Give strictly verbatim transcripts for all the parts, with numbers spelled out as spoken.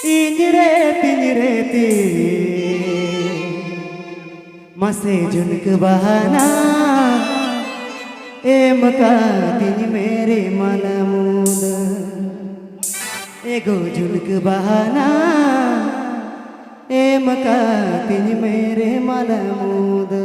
ᱛᱤᱧ ᱨᱮ, ᱛᱤᱧ ᱨᱮ, ᱛᱤᱧ᱾ ᱢᱟᱥᱮ ᱡᱷᱩᱱᱠᱟᱹ ᱵᱟᱦᱟᱱᱟ ᱮᱢ ᱠᱟᱹᱛᱤᱧ ᱢᱮ ᱨᱮ ᱢᱟᱞᱟ ᱢᱩᱫᱟᱹ᱾ ᱮᱜᱳ ᱡᱷᱩᱱᱠᱟᱹ ᱵᱟᱦᱟᱱᱟ ᱮᱢ ᱠᱟᱹᱛᱤᱧ ᱢᱮ ᱨᱮ ᱢᱟᱞᱟ ᱢᱩᱫᱟᱹ᱾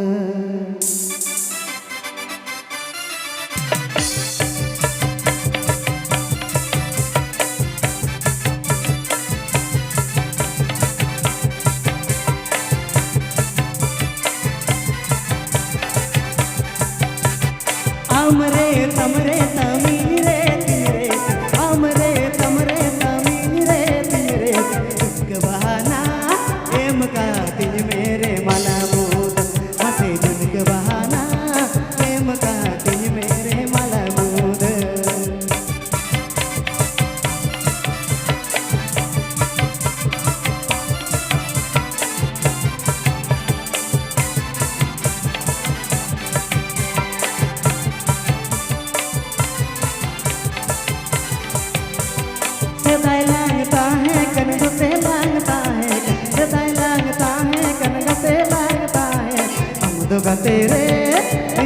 ᱟᱢᱨᱮ ᱛᱟᱢᱨᱮ ᱛᱟᱢᱤᱧ ᱨᱮ ᱛᱤᱧ ᱨᱮ, ᱟᱢᱨᱮ ᱛᱟᱢᱨᱮ ᱛᱟᱢᱤᱧ ᱨᱮ ᱛᱤᱧ ᱨᱮ, ᱡᱷᱩᱱᱠᱟᱹ ᱵᱟᱦᱟᱱᱟ ᱮᱢ ᱠᱟᱹᱛᱤᱧ ᱢᱮ ᱨᱮ ᱢᱟᱞᱟ ᱢᱩᱫᱟᱹ᱾ ᱢᱟᱥᱮ ᱡᱷᱩᱱᱠᱟᱹ ᱵᱟᱦᱟᱱᱟ ᱮᱢ ᱠᱟᱹᱛᱤᱧ ᱢᱮ ᱨᱮ ᱢᱟᱞᱟ ᱢᱩᱫᱟᱹ᱾ ᱥᱮᱫᱟᱭ ᱞᱟᱝ ᱛᱟᱦᱮᱸ ᱠᱟᱱ, ᱜᱟᱛᱮ ᱞᱟᱝ ᱛᱟᱦᱮᱸ ᱠᱟᱱ, ᱥᱮᱫᱟᱭ ᱞᱟᱝ ᱛᱟᱦᱮᱸ ᱠᱟᱱ, ᱜᱟᱛᱮ ᱞᱟᱝ ᱛᱟᱦᱮᱸ ᱠᱟᱱ᱾ ᱟᱢ ᱫᱚ ᱜᱟᱛᱮ ᱨᱮ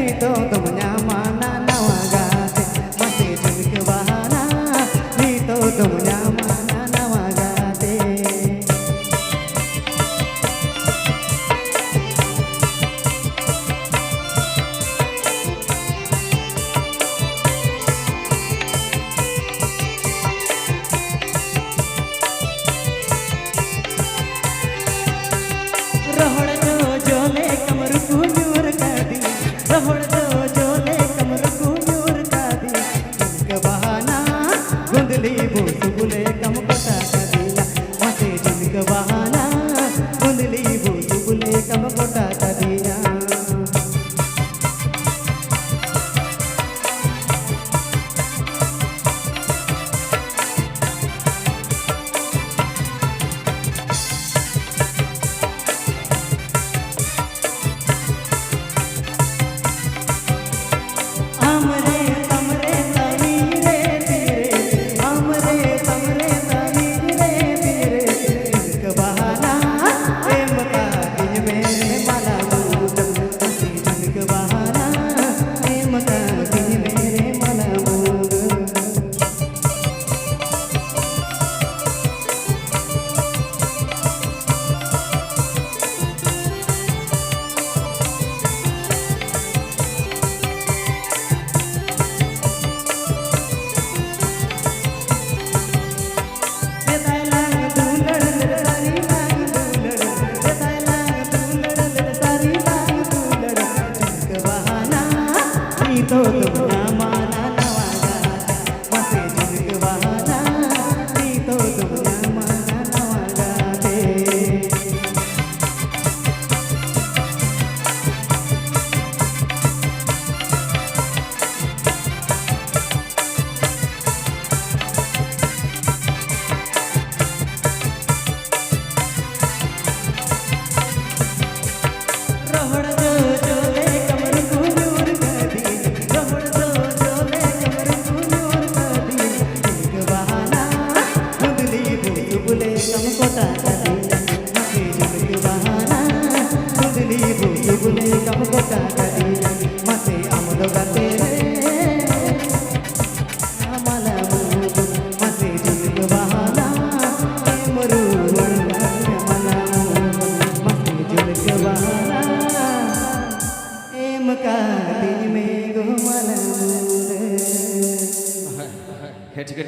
ᱱᱤᱛᱚᱜ ᱫᱚᱢ ᱧᱟᱢᱟ ᱱᱟ ᱱᱟᱣᱟ ᱜᱟᱛᱮ᱾ ᱢᱟᱥᱮ ᱡᱷᱩᱱᱠᱟᱹ ᱵᱟᱦᱟᱱᱟ ᱱᱤᱛᱚᱜ ᱫᱚᱢ ᱧᱟᱢᱟ ᱱᱟ ᱱᱟᱣᱟ ᱜᱟᱛᱮ᱾ ᱨᱚᱦᱚᱲ ᱡᱚᱡᱚ ᱞᱮᱠᱟᱢ ᱨᱩᱠᱩ ᱧᱩᱨ ᱠᱟᱫᱤᱧ, ᱨᱚᱦᱚᱲ ᱡᱚᱡᱚ ᱞᱮᱠᱟᱢ ᱨᱩᱠᱩ ᱧᱩᱨ ᱠᱟᱫᱤᱧ᱾ ᱡᱷᱩᱱᱠᱟᱹ ᱵᱟᱦᱟᱱᱟ ᱜᱩᱸᱫᱽᱞᱤ ᱵᱩᱥᱩᱵ ᱞᱮᱠᱟᱢ ᱠᱚᱴᱟ ᱠᱟᱫᱤᱧᱟ᱾ ᱢᱟᱥᱮ ᱡᱷᱩᱱᱠᱟᱹ ᱵᱟᱦᱟᱱᱟ ᱜᱩᱸᱫᱽᱞᱤ ᱵᱩᱥᱩᱵ ᱞᱮᱠᱟᱢ ᱠᱚᱴᱟ ᱠᱟᱫᱤᱧᱟ᱾ ᱟᱢᱨᱮ ᱛᱟᱢᱨᱮ ᱛᱟᱢᱤᱧ ᱨᱮ ᱛᱤᱨᱮ, ᱟᱢᱨᱮ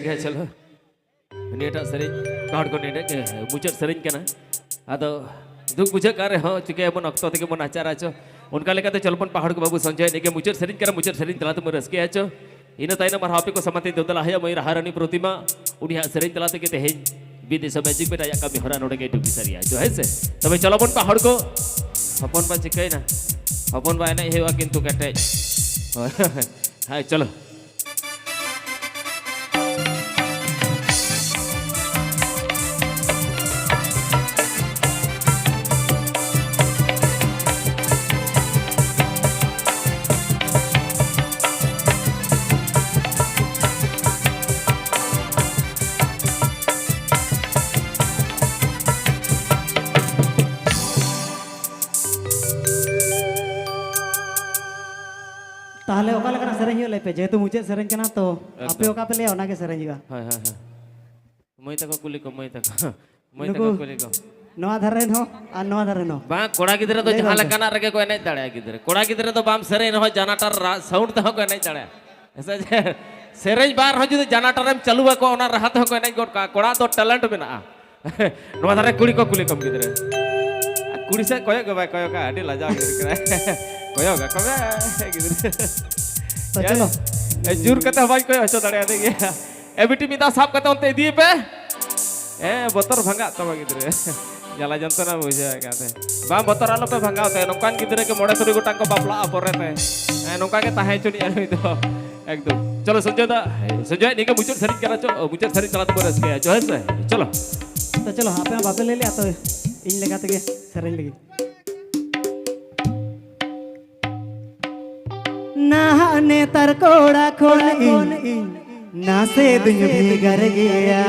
ᱜᱮ ᱪᱚᱞᱚ᱾ ᱱᱤᱭᱟᱹᱴᱟᱜ ᱥᱮᱨᱮᱧ ᱯᱟᱦᱟᱲ ᱠᱚ ᱱᱤᱱᱟᱹᱜ ᱜᱮ ᱢᱩᱪᱟᱹᱫ ᱥᱮᱨᱮᱧ ᱠᱟᱱᱟ᱾ ᱟᱫᱚ ᱫᱩᱠ ᱵᱩᱡᱷᱟᱹᱜ ᱠᱟᱱ ᱨᱮᱦᱚᱸ ᱪᱤᱠᱟᱹᱭᱟᱵᱚᱱ, ᱚᱠᱛᱚ ᱛᱮᱜᱮ ᱵᱚᱱ ᱟᱪᱟᱨ ᱟᱪᱚ᱾ ᱚᱱᱠᱟ ᱞᱮᱠᱟᱛᱮ ᱪᱚᱞᱚ ᱵᱚᱱ ᱯᱟᱦᱟᱲ ᱠᱚ ᱵᱟᱹᱵᱩ ᱥᱚᱧᱡᱚᱭ, ᱱᱤᱭᱟᱹ ᱜᱮ ᱢᱩᱪᱟᱹᱫ ᱥᱮᱨᱮᱧ ᱠᱟᱱᱟ, ᱢᱩᱪᱟᱹᱫ ᱥᱮᱨᱮᱧ ᱛᱟᱞᱟ ᱛᱮᱵᱚᱱ ᱨᱟᱹᱥᱠᱟᱹᱭᱟ ᱪᱚ᱾ ᱤᱱᱟᱹ ᱛᱟᱭᱱᱚᱢ ᱟᱨᱦᱚᱸ ᱟᱯᱮ ᱠᱚ ᱥᱟᱢᱟᱝ ᱛᱮᱧ ᱫᱚ ᱫᱮᱞᱟ ᱦᱟᱭᱟ ᱢᱟᱹᱭ ᱨᱟᱦᱟᱨᱟᱱᱤ ᱯᱨᱚᱛᱤᱢᱟ, ᱩᱱᱤᱭᱟᱜ ᱥᱮᱨᱮᱧ ᱛᱟᱞᱟ ᱛᱮᱜᱮ ᱛᱮᱦᱮᱧ ᱵᱤᱫᱮᱥ ᱢᱮᱡᱤᱠ ᱵᱮᱴ ᱟᱭᱟᱜ ᱠᱟᱹᱢᱤ ᱦᱚᱨᱟ ᱱᱚᱰᱮ ᱜᱮ ᱰᱩᱵᱤ ᱥᱟᱹᱨᱤᱭᱟ ᱪᱚ, ᱦᱮᱸ ᱥᱮ? ᱛᱚᱵᱮ ᱪᱚᱞᱚ ᱵᱚᱱ ᱯᱟᱦᱟᱲ ᱠᱚ᱾ ᱦᱚᱯᱚᱱ ᱵᱟ ᱪᱤᱠᱟᱹᱭᱮᱱᱟ? ᱦᱚᱯᱚᱱ ᱵᱟ ᱮᱱᱮᱡ ᱦᱩᱭᱩᱜᱼᱟ ᱠᱤᱱᱛᱩ ᱠᱮᱴᱮᱡ᱾ ᱦᱳᱭ, ᱦᱳᱭ, ᱪᱚᱞᱚ᱾ ᱛᱟᱦᱚᱞᱮ ᱚᱠᱟ ᱞᱮᱠᱟᱱᱟᱜ ᱥᱮᱨᱮᱧ ᱦᱩᱭᱩᱜᱼᱟ ᱞᱟᱹᱭ ᱯᱮ, ᱡᱮᱦᱮᱛᱩ ᱢᱩᱪᱟᱹᱫ ᱥᱮᱨᱮᱧ ᱠᱟᱱᱟ ᱛᱚ, ᱟᱯᱮ ᱮᱠᱫᱚᱢ᱾ ᱚᱠᱟ ᱯᱮ ᱞᱟᱹᱭᱟ ᱚᱱᱟᱜᱮ ᱥᱮᱨᱮᱧ ᱦᱩᱭᱩᱜᱼᱟ᱾ ᱦᱳᱭ, ᱦᱳᱭ, ᱦᱳᱭ᱾ ᱢᱟᱹᱭ ᱛᱟᱠᱚ ᱠᱩᱞᱤ ᱠᱚ, ᱢᱟᱹᱭ ᱛᱟᱠᱚ᱾ ᱢᱟᱹᱭ ᱱᱩᱠᱩ ᱛᱟᱠᱚ ᱠᱩᱞᱤ ᱠᱚ᱾ ᱱᱚᱣᱟ ᱫᱷᱟᱨᱮ ᱨᱮᱱ ᱦᱚᱸ ᱟᱨ ᱱᱚᱣᱟ ᱫᱷᱟᱨᱮ ᱨᱮᱱ ᱦᱚᱸ᱾ ᱵᱟᱝ, ᱠᱚᱲᱟ ᱜᱤᱫᱽᱨᱟᱹ ᱫᱚ ᱞᱟᱹᱭ ᱡᱟᱦᱟᱸ ᱜᱚᱢᱠᱮ᱾ ᱞᱮᱠᱟᱱᱟᱜ ᱨᱮᱜᱮ ᱠᱚ ᱮᱱᱮᱡ ᱫᱟᱲᱮᱭᱟᱜᱼᱟ ᱜᱤᱫᱽᱨᱟᱹ᱾ ᱠᱚᱲᱟ ᱜᱤᱫᱽᱨᱟᱹ ᱫᱚ ᱵᱟᱢ ᱥᱮᱨᱮᱧ ᱨᱮᱦᱚᱸ ᱡᱟᱱᱟᱴᱟᱨ ᱨᱟ-, sound ᱛᱮᱦᱚᱸ ᱠᱚ ᱮᱱᱮᱡ ᱫᱟᱲᱮᱭᱟᱜᱼᱟ᱾ ᱦᱮᱸ ᱥᱮ ᱡᱮ? ᱥᱮᱨᱮᱧ ᱵᱟᱨ ᱦᱚᱸ ᱡᱩᱫᱤ ᱡᱟᱱᱟᱴᱟᱨᱮᱢ ᱪᱟᱹᱞᱩ ᱟᱠᱚᱣᱟ, ᱚᱱᱟ ᱨᱟᱦᱟ ᱛᱮᱦᱚᱸ ᱠᱚ ᱮᱱᱮᱡ ᱜᱚᱫ ᱠᱟᱜᱼᱟ᱾ ᱠᱚᱲᱟ ᱫᱚ talent ᱢᱮᱱᱟᱜᱼᱟ᱾ ᱱᱚᱣᱟ ᱫᱷᱟᱨᱮ ᱠᱩᱲᱤ ᱠᱚ ᱠᱩᱞᱤ ᱠᱚᱢ ᱜᱤᱫᱽᱨᱟᱹ᱾ ᱠᱩᱲᱤ ᱥᱮᱫ ᱠᱚᱭᱚᱜ ᱜᱮ ᱵᱟᱭ ᱠᱚᱭᱚᱜᱟ, ᱟᱹᱰᱤ ᱞᱟᱡᱟᱣ ᱜᱤᱫᱽᱨᱟᱹ ᱠᱟᱱᱟᱭ᱾ ᱠᱚᱭᱚᱜ ᱟᱠᱚ ᱢᱮ ᱜᱤᱫᱽᱨᱟᱹ᱾ ᱛᱚ ᱪᱚᱞᱚ᱾ ᱮ, ᱡᱳᱨ ᱠᱟᱛᱮ ᱦᱚᱸ ᱵᱟᱹᱧ ᱠᱚᱭᱚᱜ ᱦᱚᱪᱚ ᱫᱟᱲᱮᱭᱟᱫᱮ ᱜᱮᱭᱟ᱾ ᱮ ᱵᱤᱴᱤ, ᱢᱤᱫ ᱫᱷᱟᱣ ᱥᱟᱵ ᱠᱟᱛᱮ ᱚᱱᱛᱮ ᱤᱫᱤᱭᱮ ᱯᱮ᱾ ᱦᱮᱸ, ᱵᱚᱛᱚᱨ ᱵᱷᱟᱸᱜᱟᱜ ᱛᱟᱢᱟ ᱜᱤᱫᱽᱨᱟᱹ᱾ ᱡᱟᱞᱟ ᱡᱚᱱᱛᱨᱚᱱᱟ ᱵᱩᱡᱷᱟᱹᱣ ᱠᱟᱱ ᱛᱮ᱾ ᱵᱟᱝ, ᱵᱚᱛᱚᱨ ᱟᱞᱚ ᱯᱮ ᱵᱷᱟᱸᱜᱟᱣ ᱛᱮ᱾ ᱱᱚᱝᱠᱟᱱ ᱜᱤᱫᱽᱨᱟᱹ ᱜᱮ ᱢᱚᱬᱮ ᱛᱩᱨᱩᱭ ᱜᱚᱴᱟᱝ ᱠᱚ ᱵᱟᱯᱞᱟᱜᱼᱟ ᱯᱚᱨᱮ ᱛᱮ᱾ ᱦᱮᱸ, ᱱᱚᱝᱠᱟ ᱜᱮ ᱛᱟᱦᱮᱸ ᱦᱚᱪᱚᱱᱤᱡ ᱱᱩᱭ ᱫᱚ᱾ ᱮᱠᱫᱚᱢ᱾ ᱪᱚᱞᱚ, ᱥᱚᱧᱡᱚᱭ ᱫᱟ, ᱥᱚᱧᱡᱚᱭ, ᱱᱤᱭᱟᱹ ᱜᱮ ᱢᱩᱪᱟᱹᱫ ᱥᱮᱨᱮᱧ ᱠᱟᱱᱟ᱾ ᱪᱚ, ᱢᱩᱪᱟᱹᱫ ᱥᱮᱨᱮᱧ ᱛᱟᱞᱟ ᱛᱮᱵᱚᱱ ᱨᱟᱹᱥᱠᱟᱹᱭᱟ᱾ ᱪᱚ, ᱦᱮᱸ ᱥᱮ? ᱪᱚᱞᱚ᱾ ᱛᱚ ᱪᱚᱞᱚ, ᱟᱯᱮ ᱢᱟ ᱵᱟᱯᱮ ᱞᱟᱹᱭ ᱞᱮᱜᱼᱟ, ᱛᱚ ᱤᱧ ᱞᱮᱠᱟ ᱛᱮᱜᱮ ᱥᱮᱨᱮᱧ ᱞᱟᱹᱜᱤᱫ᱾ ᱱᱟᱦᱟᱜ ᱱᱮᱛᱟᱨ ᱠᱚᱲᱟ ᱠᱷᱚᱱ ᱤᱧ ᱱᱟᱥᱮ ᱫᱩᱧ ᱵᱷᱮᱜᱟᱨ ᱜᱮᱭᱟ᱾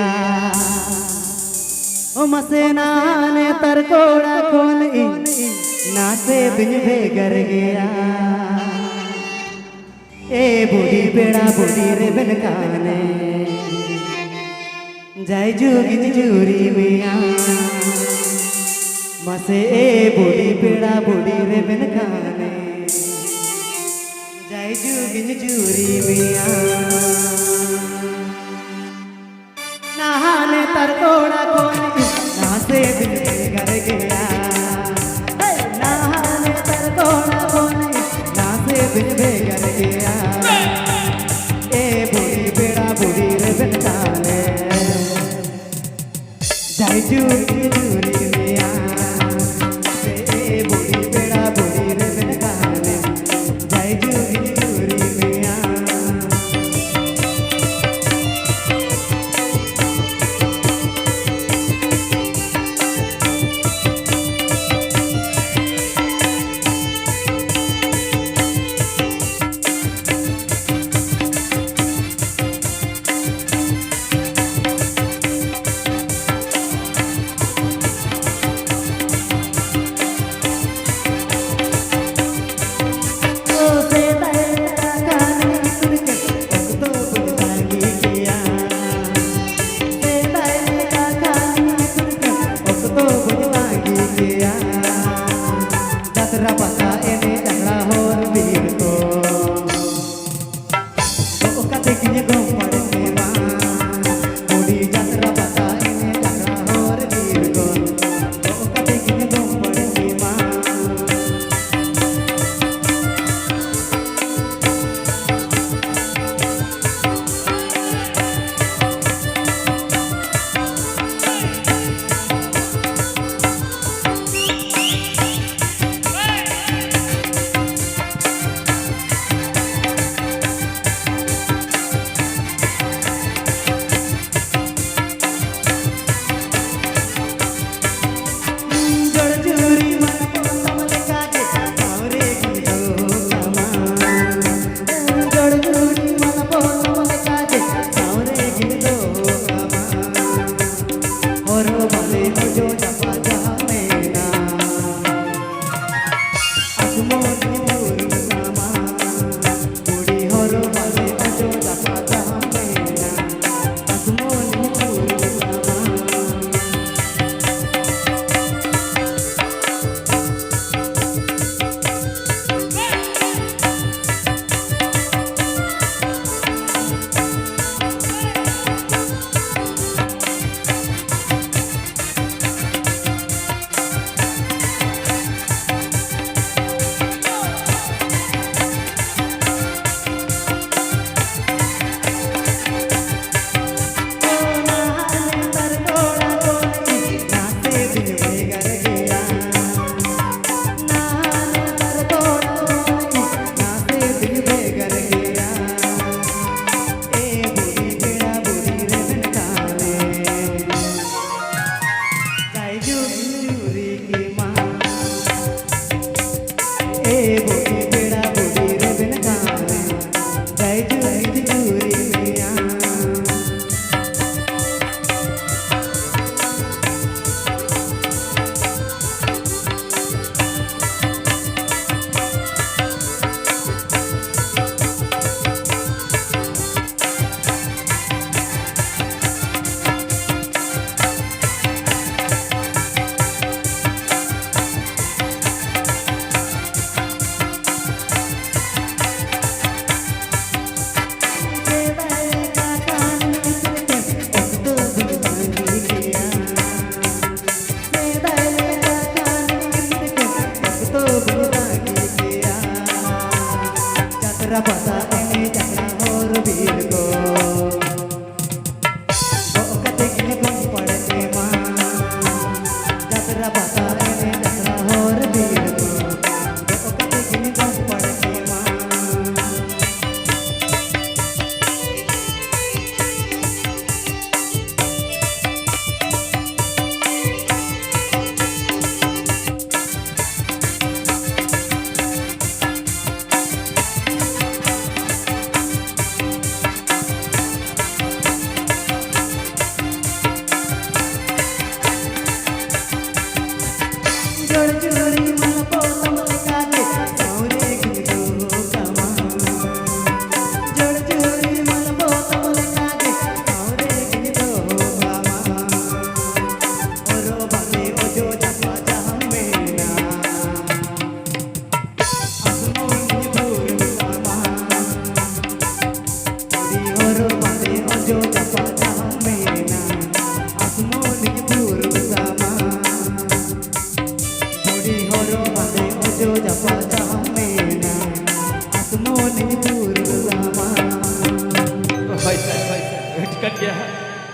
ᱳ ᱢᱟᱥᱮ, ᱱᱟᱦᱟᱜ ᱱᱮᱛᱟᱨ ᱠᱚᱲᱟ ᱠᱷᱚᱱ ᱤᱧ ᱱᱟᱥᱮ ᱫᱩᱧ ᱵᱷᱮᱜᱟᱨ ᱜᱮᱭᱟ᱾ ᱮ ᱵᱩᱰᱷᱤ ᱯᱮᱲᱟ ᱵᱩᱰᱷᱤ ᱨᱮᱵᱮᱱ ᱠᱟᱱᱮ, ᱡᱟᱭ ᱡᱩᱜᱤᱧ ᱡᱩᱨᱤ ᱢᱮᱭᱟ᱾ ᱢᱟᱥᱮ ᱮ ᱵᱩᱰᱷᱤ ᱯᱮᱲᱟ ᱵᱩᱰᱷᱤ ᱨᱮᱵᱮᱱ ᱠᱟᱱᱮ, ᱡᱟᱭ ᱡᱩᱜᱤᱧ ᱡᱩᱨᱤ ᱢᱮᱭᱟ᱾ ᱱᱟᱦᱟᱜ ᱱᱮᱛᱟᱨ ᱠᱚᱲᱟ ᱠᱚ ᱱᱟᱥᱮ ᱵᱤᱱ ᱵᱷᱮᱜᱟᱨ ᱜᱮᱭᱟ᱾ ᱦᱮ, ᱱᱟᱦᱟᱜ ᱱᱮᱛᱟᱨ ᱠᱚᱲᱟ ᱠᱚ ᱱᱟᱥᱮ ᱵᱤᱱ ᱵᱷᱮᱜᱟᱨ ᱜᱮᱭᱟ᱾ ᱮ ᱵᱩᱲᱦᱤ ᱵᱮᱲᱟ ᱵᱩᱲᱦᱤ ᱨᱮᱵᱮᱱ ᱛᱟᱦᱮᱸ᱾ ᱡᱟᱭ ᱡᱩᱜᱽ ᱡᱩᱨᱤ ᱢᱮᱭᱟ᱾ ᱮ ᱵᱩᱲᱦᱤ ᱵᱮᱲᱟ ᱵᱩᱲᱦᱤ ᱨᱮᱵᱮᱱ ᱛᱟᱦᱮᱸ᱾ ᱡᱟᱭ ᱡᱩᱜᱽ ᱡᱩᱨᱤ ᱢᱮᱭᱟ᱾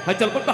ᱦᱟᱹᱪᱟᱞ ᱯᱟᱛᱟ